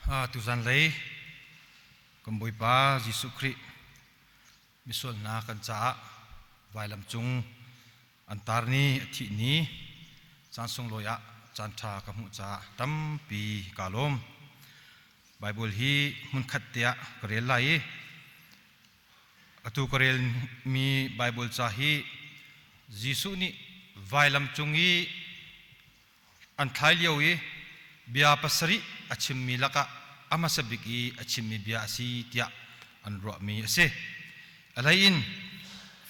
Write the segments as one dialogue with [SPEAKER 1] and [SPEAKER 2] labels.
[SPEAKER 1] Tuzan lei kan Bawipa Jesuh Khrih misual hna kan caah vailam cung an tar ni a thih ni caan sunglawi ah caan ṭha ka hmuh caah tampi kaa lawm. Baibal hi hmunkhat te ah ka rel lai i atu ka relmi Baibal ca hi Jesuh nih vailam cung i An thlai lio i bia pasarih a chimmi lakah a hmasa bik i a chimmi bia a si tiah an ruahmi a si. A hleiin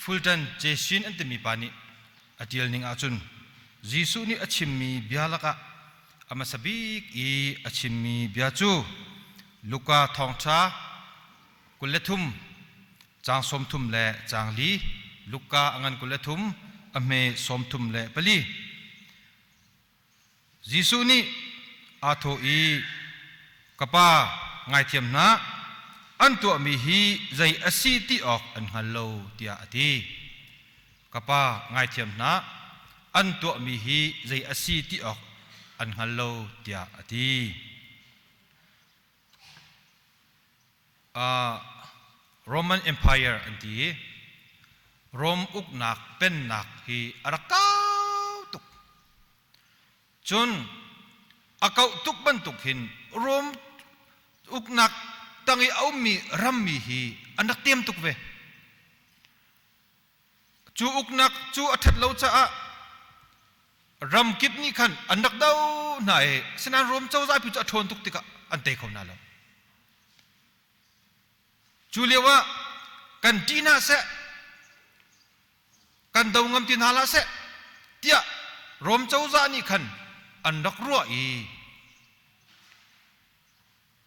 [SPEAKER 1] Fulton Jeshin an timi pa nih a ṭial ning ahcun Jesuh nih a chimmi bia lakah a hmasa bik i a chimmi bia cu Luka thawngṭha 23 caang 34 le caang li Luka a ngan 23 a hme 34. Jesuh nih aa thawh i ka pa ngaithiam hna an tuahmi hi zei a si ti awk an hngal lo tiah a ti. Ka pa ngaithiam hna an tuahmi hi zei a si ti awk an hngal lo tiah a ti. Roman Empire an ti i Rom uknak pennak hi a rak kau tuk. Cun a kauh tuk bantuk hin Rom uknak tang i a ummi rammi hi an rak tem tuk ve. Cu uknak cu a ṭhat lo caah ramkip nih khan an rak do hna i asinain Rom cozah pi cu a ṭhawn tuk tikah an tei kho hna lo. Cu lio ah kan ṭih hna seh, kan do ngam ti hna hlah seh tiah Rom cozah nih khan an rak ruah i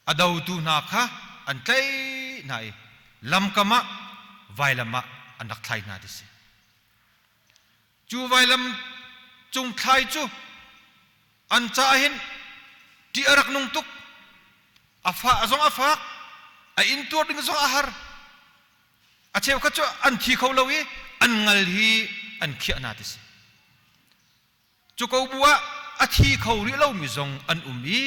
[SPEAKER 1] a dotu hna kha an tlaih hna i lamkam ah vailam ah an rak thlai hna ti si. Cu vailam cung thlai cu an caah hin ṭih a rak nung tuk. A fah zong a fak, a intuar ding zong a har. A cheukhat cu an thi kho lo i an ngal hi an khiah hna ti si. Cu ko bu ah a thi kho rih lomi zong an um i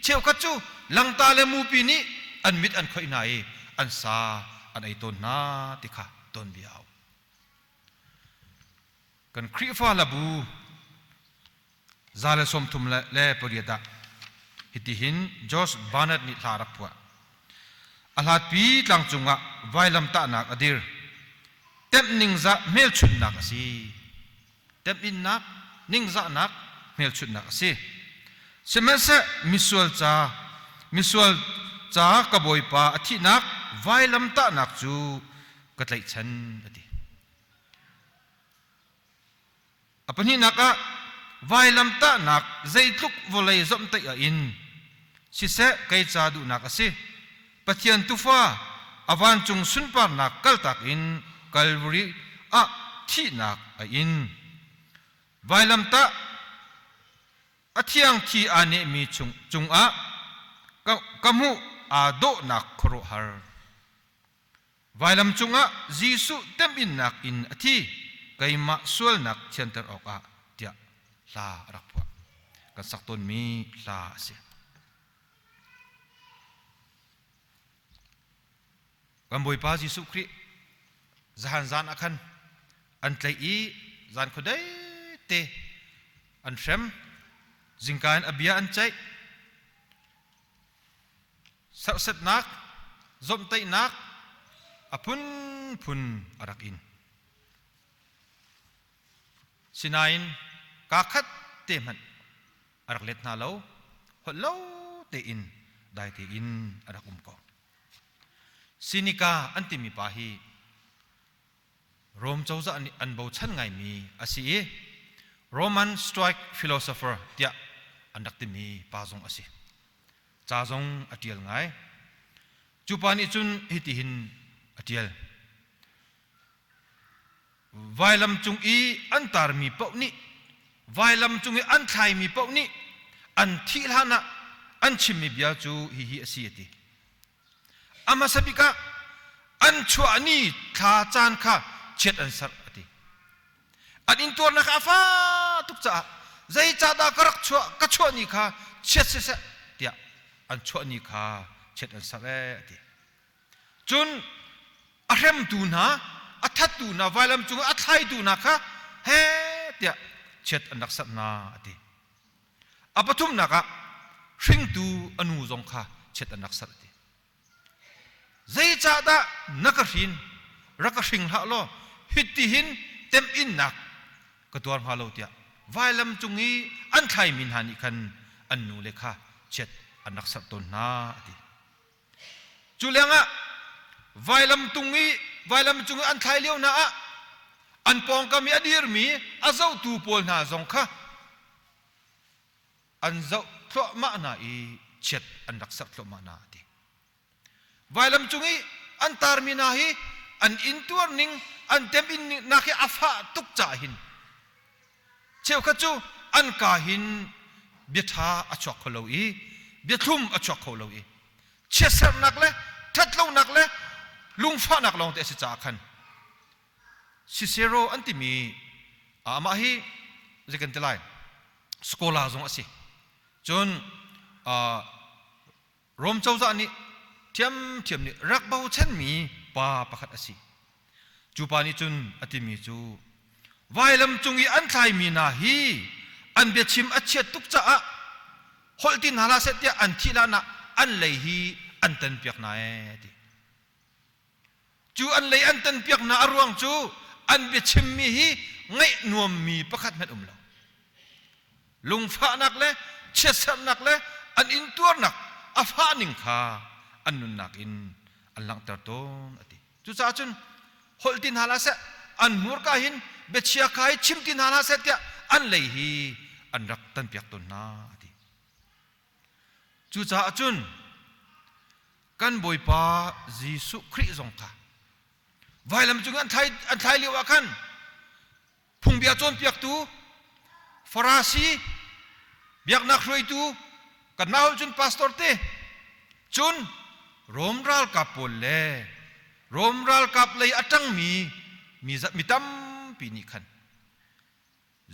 [SPEAKER 1] cheukhat cu langta le mupi nih an mit an khoih hna i an sa an ei tawn hna ti kha tuanbia a um. Kan Khrihfa labu 138 ah hitihin Josh Barnett nih hla rak phuah. A hlatpi tlangcung ah vailamtahnak a dir. Temh ningzah hmelchunhnak a si. Temhinnak, ningzahnak, hmelchunhnak a si. Sihmanhseh misual ca, misual ca ka Bawipa a thihnak vailamtahnak cu ka tlaihchan a ti. A pahnihnak ah vailamtahnak zeitluk vawlei zomhtaih a in siseh kei ca duhnak a si. Pathian tufa a vancung sunparnak kaltak in Kalvari ah thihnak a in. Vailamtah a thiang thi aa nehmi cungah ka hmuh aa dawhnak khuaruahhar. Vailam cungah Jesuh temhinnak in a thi, keimah sualnak thianter awkah tiah hla a rak phuah. Kan sak tawnmi hla a si. Kan Bawipa Jesuh Khrih zahan zan ah khan an tlaih i zan khuadei te an hrem, zingka in a bia an ceih, serhsatnak, zomhtaihnak a phunphun a rak in. Sinain kaa khat te hmanh a rak let hna lo, holh lo tein dai tein a rak um ko. Sinika an timi pa hi Rom cozah nih an bochan ngaimi a si i Roman Stoic philosopher tiah an rak timi pa zong a si. Ca zong a ṭial ngai. Cu pa nih cun hitihin a ṭial. Vailam cung i an tarmi paoh nih vailam cung i an thlaimi paoh nih an thih hlan ah an chimmi bia cu hihi a si a ti. A hmasa bik ah an chuah ni thla caan kha chiat an serh a ti. An intuarnak kha a fa tuk caah zeicahdah ka rak chuah ka chuah ni kha chiat siseh tiah an chuah ni kha chiat an serh ee a ti. Cun a hremtu hna, a thattu hna, vailam cung a thlaitu hna kha he tiah chiat an rak serh hna a ti. A pathumnak ah hringtu a nu zong kha chiat an rak serh a ti. Zeicahdah na ka hrin? Rak ka hring hlah law hitihin temhinnak ka tuar hnga lo tiah vailam cung i an thlaimi hna nih khan an nule kha chiat an rak serh tawn hna a ti. Cu lengah vailam tung i vailam cung i an thlai lio hna ah an pawngkam i a dirmi a zohtu pawl hna zong kha an zoh thluahmah hna i chiat an rak serh thluahmah hna a ti. Vailam cung i an tarmi hna hi an intuar ning an temhin nak hi a fah tuk caah hin cheukhat cu an ka hin bia ṭha a chuak kho lo i biathlum a chuak kho lo i chiatserhnak le ṭhatlonak le lungfahnak lawng te a si caah khan Cicero an timi amah hi zei kan ti lai scholar zong a si. Cun Rom cozah nih ṭhiamṭhiam nih rak bochanmi pa pakhat a si. Cu pa nih cun a timi cu vailam cung i an thlaimi hna hi an biachim a chiat tuk caah holh ti hna hlah seh tiah an thih hlan ah an lei hi an tanpiak hna ee ti. Cu an lei an tanpiak hna a ruang cu an biachimmi hi ngaih nuammi pakhat hmanh um lo. Lungfahnak le chiatserhnak le an intuarnak a fahning kha an nunnak in an langhter tawn a ti. Cucaah cun holh ti hna hlah seh, an hmurka hin biachia kha hi chim ti hna hlah seh tiah an lei hi an rak tanpiak tawn hna a ti. Cucaah cun kan Bawipa Jesuh Khrih zong kha vailam cung an thlai, an thlai lio ah khan phungbia cawnpiaktu Farasi biaknak hruaitu kanmah holh cun pastor te cun Rom ralkap pawl le Rom ralkap lei a ṭangmi mi, mi tampi nih khan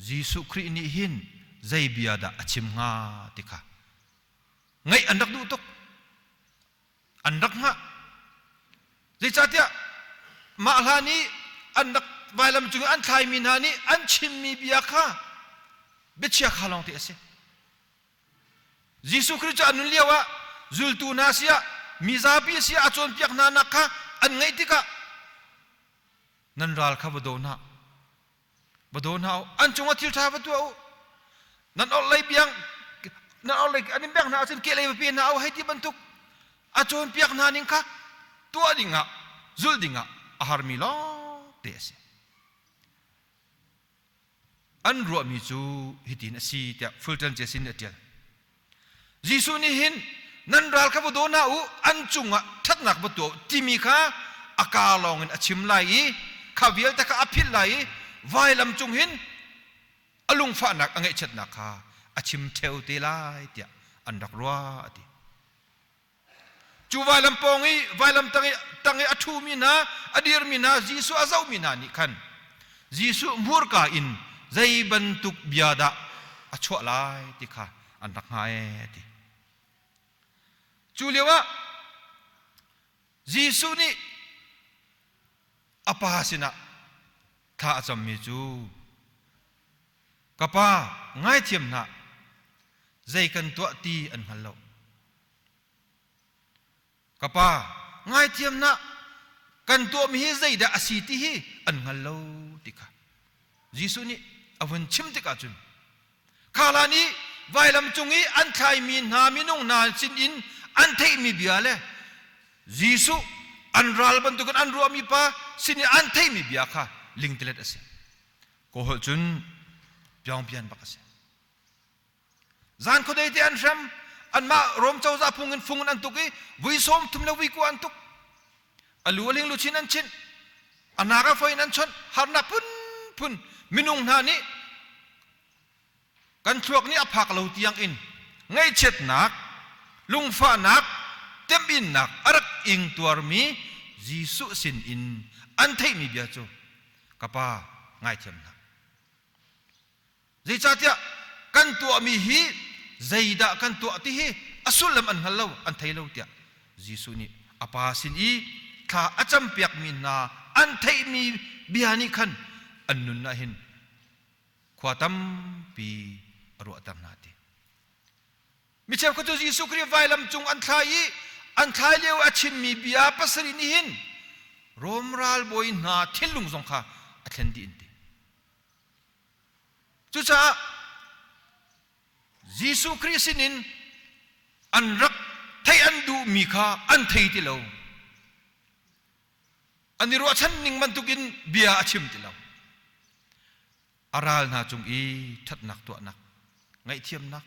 [SPEAKER 1] Jesuh Khrih nih hin zei bia dah a chim hnga ti kha ngaih an rak duh tuk. An rak hngah. Zeicahtiah mah hlan i an rak vailam cung i an thlaimi hna nih an chimmi bia kha biachia kha lawng te a si. Jesuh Khrih cu a nun lio ah zultu hna siah mizapi siah a cawnpiak hna nak kha an ngaih tikah nan ral kha va daw hna va daw hna u an cungah thil ṭha va tuah u nan orhlei biang nan orhlei an in bengh hna ahcun kehlei va pe hna u hei ti bantuk a cawnpiak hna ning kha tuah dingah zulh dingah a harmi lawng te a si an ruahmi cu hitin a si tiah Fulton Jesin nih a ṭial Jesuh nih hin nan ral kha va daw hna u, an cungah ṭhatnak va tuah u timi kha a kaa lawngin a chim lai i kha vialte kha a philh lai i vailam cung hin a lungfahnak a ngaihchiatnak kha a chim ṭheo te lai tiah an rak ruah a ti. Cu vailam pawng i vailam tang i, tang i a ṭhumi hna, a dirmi hna, Jesuh a zohmi hna nih khan Jesuh hmurka in zei bantuk bia dah a chuah lai ti kha an rak hnga ee a ti. Cu lioah Jesuh nih a pa sinah thla a cammi cu ka pa ngaithiam hlah zei kan tuah ti an hngal lo. Ka pa, ngaithiam hlah, kan tuahmi hi zeidah a si ti hi an hngal lo ti kha Jesuh nih a vun chim tikah cun kha hlan i vailam cung i an thlaimi hna minung hna sinin an theihmi bia le Jesuh an ral bantukin an ruahmi pa sin i an theihmi bia kha lingtelet a si. Kaw holh cun piangpian bak a si. Zan khuadei te an hrem, anmah Rom cozah phung in fung in an tuk i vui sawm thum le vui kua an tuk. A lu a ling luchin an chinh, a nak a foi in an chawnh, harnak phunphun minung hna nih kan thluak nih a phak lo tiang in ngaihchiatnak, lungfahnak, temhinnak a rak ing tuarmi Jesuh sin in an theihmi bia cu ka pa ngaithiam hna. Zeicahtiah kan tuahmi hi zeidah kan tuah ti hi A sullam an hngal lo, an thei lo tiah Jesuh nih a Pa sin i thla a campiakmi hna an theihmi bia nih khan an nun ah hin khua tampi a ruahter hna ti. Mi cheukhat cu Jesuh Khrih vailam cung an thlai i an thlai lio a chimmi bia pasarih nih hin Rom ralbawi hna thinlung zong kha a thlen dih an ti. Cucaah Jesuh Khrih sinin an rak theih an duhmi kha an thei ti lo. An i ruahchan ning bantukin bia a chim ti lo. A ral hna cung i ṭhatnak tuahnak, ngaihthiamnak,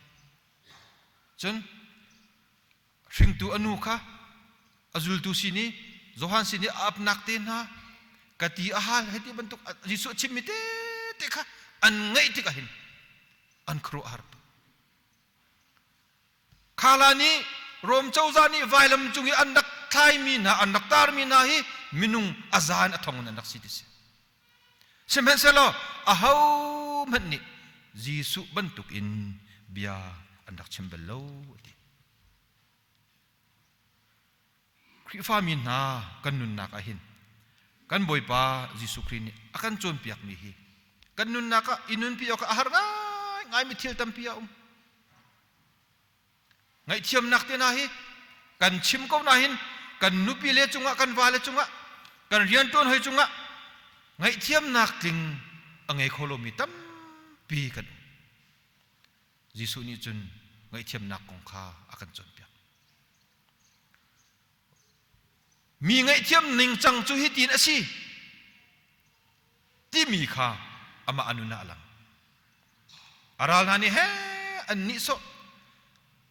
[SPEAKER 1] cun hringtu a nu kha a zultu sin i Johan sin i a apnak te hna ka ti a hal hei ti bantuk Jesuh a chimmi tete kha an ngaih tikah hin an khuaruah a har tuk. Khala nih Rom cozah nih vailam cung i an rak thlaimi hna an rak tarmi hna hi minung a za in a thong in an rak si ti si. Sihmanhsehlaw ahohmanh nih Jesuh bantuk in bia an rak chim bal lo a ti. Khrihfami hna kan nunnak ah hin kan Bawipa Jesuh Khrih nih a kan cawnpiakmi hi kan nunnak ah i nunpi awk ah a har ngaingaimi thil tampi a um. Ngaihthiamnak te hna hi kan chim ko nain kan nupi le cungah kan vale cungah kan rianṭuan hoi cungah ngaihthiamnak tling a ngei kho lomi tampi kan um. Jesuh nih cun ngaihthiamnak kong kha a kan cawnpiak. Mi ngaihthiam ningcang cu hitin a si timi kha amah a nun ah a lang. A ral hna nih he an nihsawh,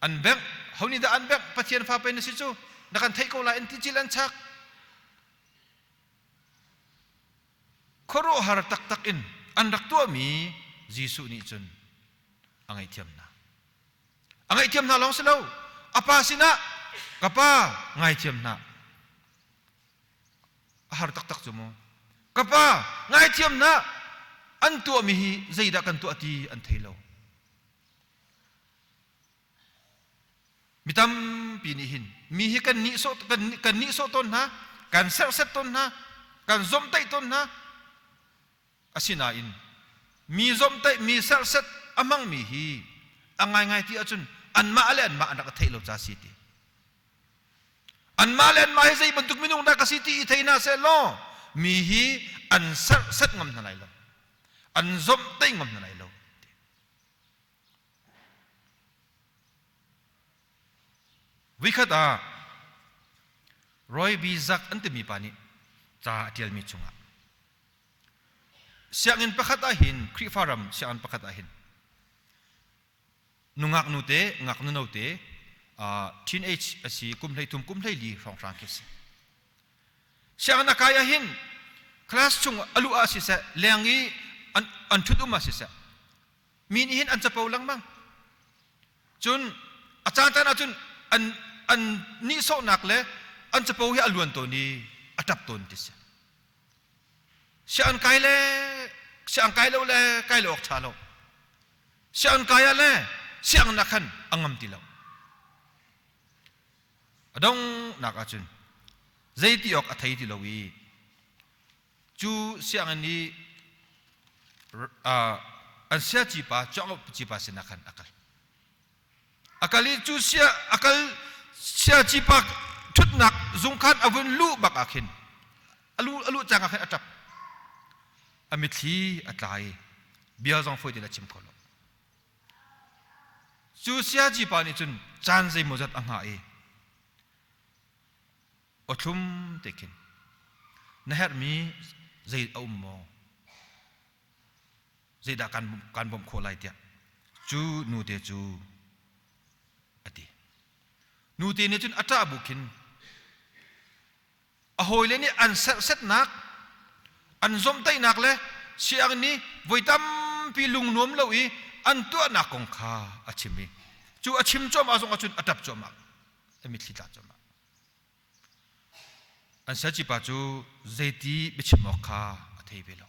[SPEAKER 1] an bengh, ho nih dah an bengh? Pathian fa pei na si cu, na kan theih ko lai an ti cil an chak. Khuaruahhar taktak in an rak tuahmi Jesuh nih cun a ngaihthiam hna. A ngaihthiam hna lawng si lo, a pa sinah ka pa ngaithiam hna. A har taktak cu mu. Ka pa ngaithiam hna an tuahmi hi zeidah kan tuah ti an thei lo. Mi tampi nih hin mi hi kan nihsawh kan, kan nihsawh tawn hna, kan serhset tawn hna, kan zomhtaih tawn hna. Asinain mi zomhtaih mi serhset a hmangmi hi a ngaingai ti ahcun anmah le anmah an rak i theih lo ca si ti. Anmah le anmah hi zei bantuk minung dah ka si ti i thei hna seh law mi hi an serhset ngam hna lai lo. An zomhtaih ngam hna lai lo. Voikhat ah Roy B. Zack an timi pa nih ca a ṭialmi chungah sianginn pakhat ah hin Khrihfa ram sianginn pakhat ah hin nungak nute ngaknu note teenage a si kum 13 kum 14 hrawnghrang khi a si. Sianginn a kai ah hin class chung a luh ah siseh leng i an an ṭhut um ah siseh mi nih hin an capo lengmang cun a caan caan ahcun an an nihsawhnak le an capo hi a luan tawn i a ṭap tawn ti si sianginn kai le sianginn kai lo le kai lo awk ṭha lo sianginn kai ah le sianginn ah khan a ngam ti lo a donghnak ahcun zei ti awk a thei ti lo i Cu sianginn i an siaci pa Cawngci pa sinah khan a kal. A kal i cu sia a kal siaci pa ṭhutnak zung khan a vun luh bak ah khin a lu a luh cang ah khin a ṭap. A mitthli a tla i bia zong fawi tein a chim kho lo. Cu siaci pa nih cun caan zeimawzat a hngah i Awthlum te khin na herhmi zei a um maw? Zeidah kan kan bawmh khawh lai tiah cu nute cu a ti. Nute nih cun a ṭah bu khin a hawile nih an serhsetnak an zomhtaihnak le sianginn nih voi tampi lungnuam lo i an tuahnak kong kha a chim i cu a chim cuahmah zong ahcun a ṭap cuahmah a mitthli tla cuahmah. An sacipa cu zeiti biachim awk kha a thei ve lo.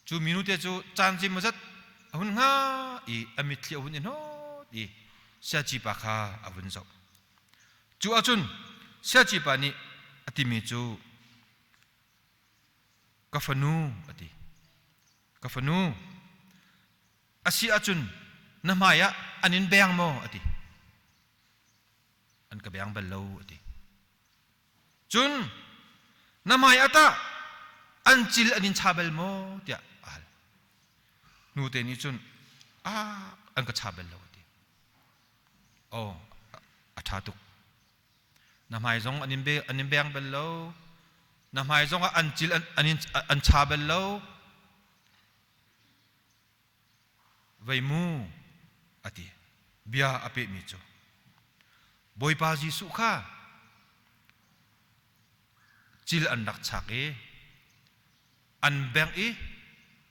[SPEAKER 1] Cu minu te cu caan zeimawzat a hun hnga i a mitthli a hun i hnawt i. Siaci pa kha a vun zoh. Cu ahcun siaci pa nih a timi cu ka fanu a ti. Ka fanu, a si ahcun na hmai ah an in beng maw a ti. An ka beng bal lo a ti. Cun na hmai ah tah an cil an in cha bal maw tiah a hal. Nute nih cun ah an ka cha bal lo a ti. Oh, a ṭha tuk. Na hmai zong an in, be, an in beng bal lo. Na hmai zong ah an cil an, an, in, an cha bal lo. Vei mu a ti. Bia a pehmi cu Bawipa Jesuh kha cil an rak chak i an bengh i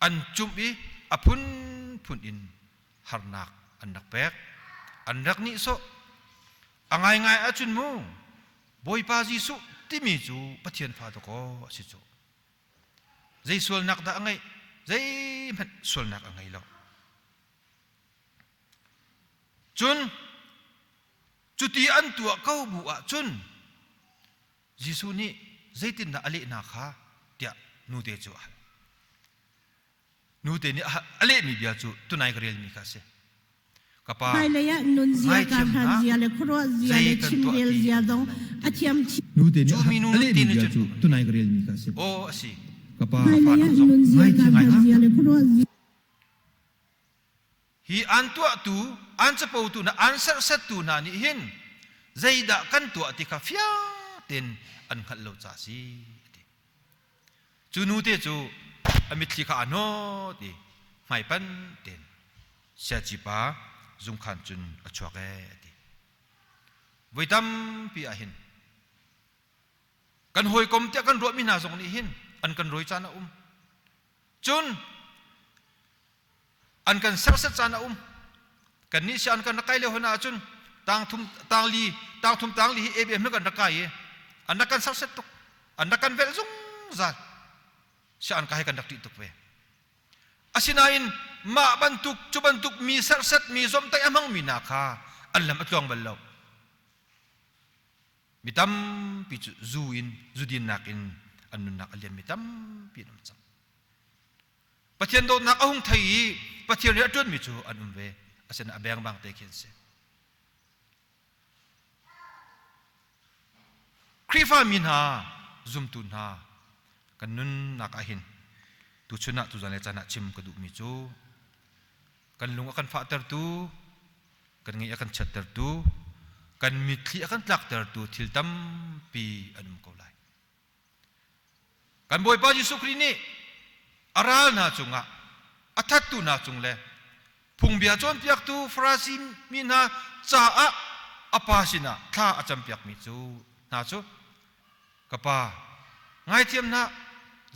[SPEAKER 1] an cumh i a phunphun in harnak an rak pek. An rak nihsawh. A ngaingai ahcun mu Bawipa Jesuh timi cu Pathian fa dakaw a si cu. Zei sualnak dah a ngeih? Zeihmanh sualnak a ngei lo. Cun cuti an tuah ko bu ahcun Jesuh nih zeitindah a lehnak kha tiah nute cu a hal. Nute nih a lehmi bia cu tunai ka relmi kha a si. Ka pa,
[SPEAKER 2] Hmailei ah nunzia, karhlan zia le khuaruah zia
[SPEAKER 1] zei
[SPEAKER 2] le
[SPEAKER 1] kan tuah
[SPEAKER 2] chimrel
[SPEAKER 1] ti
[SPEAKER 2] zia zong a thiam chin.
[SPEAKER 3] Nute nih
[SPEAKER 1] Cu minu
[SPEAKER 3] a lehmi
[SPEAKER 1] ti nih
[SPEAKER 3] bia
[SPEAKER 1] cun
[SPEAKER 3] cu tunai ka relmi kha a si.
[SPEAKER 1] aw a si.
[SPEAKER 3] Ka pa,
[SPEAKER 2] Hmailei ah nunzia, karhlan zia le khuaruah zia
[SPEAKER 1] Hi an tuahtu, an capotu hna, an serhsattu hna nih hin zeidah kan tuah ti kha fiang tein an hngalh lo ca a si a ti. Cu nute cu a mitthli kha aa hnawt i hmaipan tein siaci pa zungkhan cun a chuak ee a ti. Voi tampi ah hin kan hawikom tiah kan ruahmi hna zong nih hin an kan rawi caan a um. Cun an kan serhsat caan a um. Kannih si an kan rak kai lio hna ahcun tangthum tangli tangthum tangli hi ABM kan rak kai i an rak kan serhsat tuk. An rak kan velh zungzal. Si an ka he kan rak ṭih tuk ve. Asinain mah bantuk cu bantuk mi serhsat mi zomhtaih a hmangmi hna kha an lam a tluang bal lo. Mi tampi cu zu in zudinnak in an nunnak a lianmi tampi an um cang. Pathian dawtnak a hung thei i Pathian rian a ṭuanmi cu an um ve. Asinain a bengbang te khi an si. Khrihfa mi hna, zumtu hna, kan nunnak ah hin tuchun ah tuzan le caan ah chim ka duhmi cu kan lung a kan fahtertu, kan ngeih a kan chiattertu, kan mitthli a kan tlaktertu thil tampi an um ko lai. Kan Bawipa Jesuh Khrih nih a ral hna cungah a thattu hna cung le phungbia cawnpiaktu Farasi mi hna caah a pa sinah thla a campiakmi cu hna cu ka pa ngaithiam hlah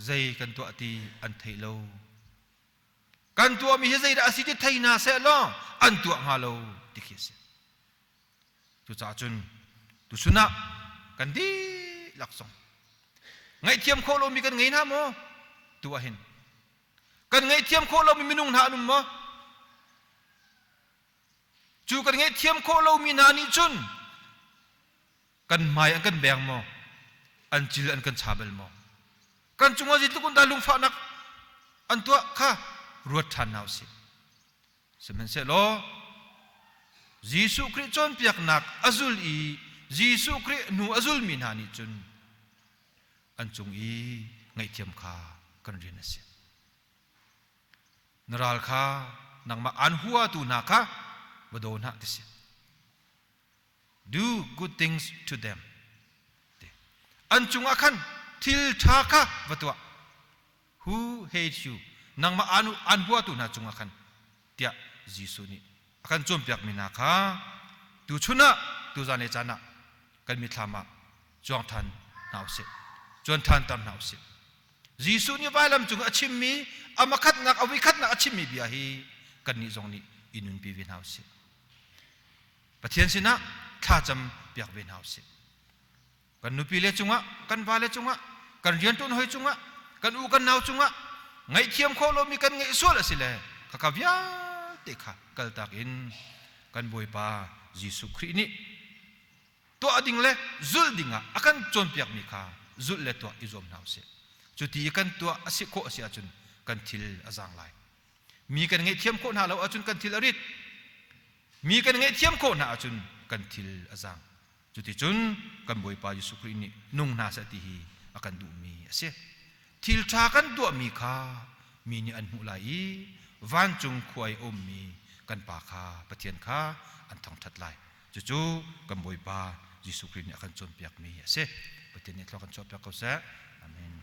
[SPEAKER 1] zei kan tuah ti an thei lo kan tuahmi hi zeidah a si ti thei hna seh law an tuah hnga lo ti khi a si. Cucaah cun tuchun ah kan dihlak zong ngaihthiam khawh lomi kan ngei hna maw? Tu ah hin kan ngaihthiam khawh lomi minung hna an um maw? Cu kan ngaihthiam khawh lomi hna nih cun kan hmai an kan beng maw? An cil an kan cha bal maw? Kan cungah zeitluk in dah lungfahnak an tuah kha ruat ṭhan hna usih. Sihmanhsehlaw Jesuh Khrih cawnpiaknak a zul i Jesuh Khrih hnu a zulmi hna nih cun an cung i ngaihthiam kha kan rian a si. Na ral kha nangmah aan huatu hna kha va daw hna ti si. Do good things to them. An cungah khan thil ṭha kha va tuah. Who hates you? Nangmah aan, aan huatu hna cungah khan tiah Jesuh nih a kan cawnpiakmi hna kha tuchun ah tuzan le caan ah kan mithlam ah cuang ṭhan hna usih. Cuan ṭhan ter hna usih. Jesuh nih vailam cung a chimmi a makhatnak a vuikhatnak a chimmi bia hi kannih zong nih i nunpi ve hna usih. Pathian sinah thlacam piak ve hna usih. Kan nupi le cungah, kan vale cungah, kan rianṭuan hoi cungah, kan u kan nau cungah ngaihthiam khawh lomi kan ngeih sual a si le khakha vialte kha kaltak in kan Bawipa Jesuh Khrih nih tuah ding le zulh ding ah a kan cawnpiakmi kha zulh le tuah i zuam hna usih. Cuti i kan tuah a si khawh a si ahcun kan thil a zaang lai. Mi kan ngaihthiam khawh hna lo ahcun kan thil a rit. Mi kan ngaihthiam khawh hna ahcun kan thil a zaang. Cuticun kan Bawipa Jesuh Khrih nih nung hna seh ti hi a kan duhmi a si. Thil ṭha kan tuahmi kha mi nih an hmuh lai i vancung khua i a ummi kan Pa kha Pathian kha an thangṭhat lai. Cucu kan Bawipa Jesuh Khrih nih a kan cawnpiakmi a si. Pathian nih thlua kan chuahpiak ko seh. Amen.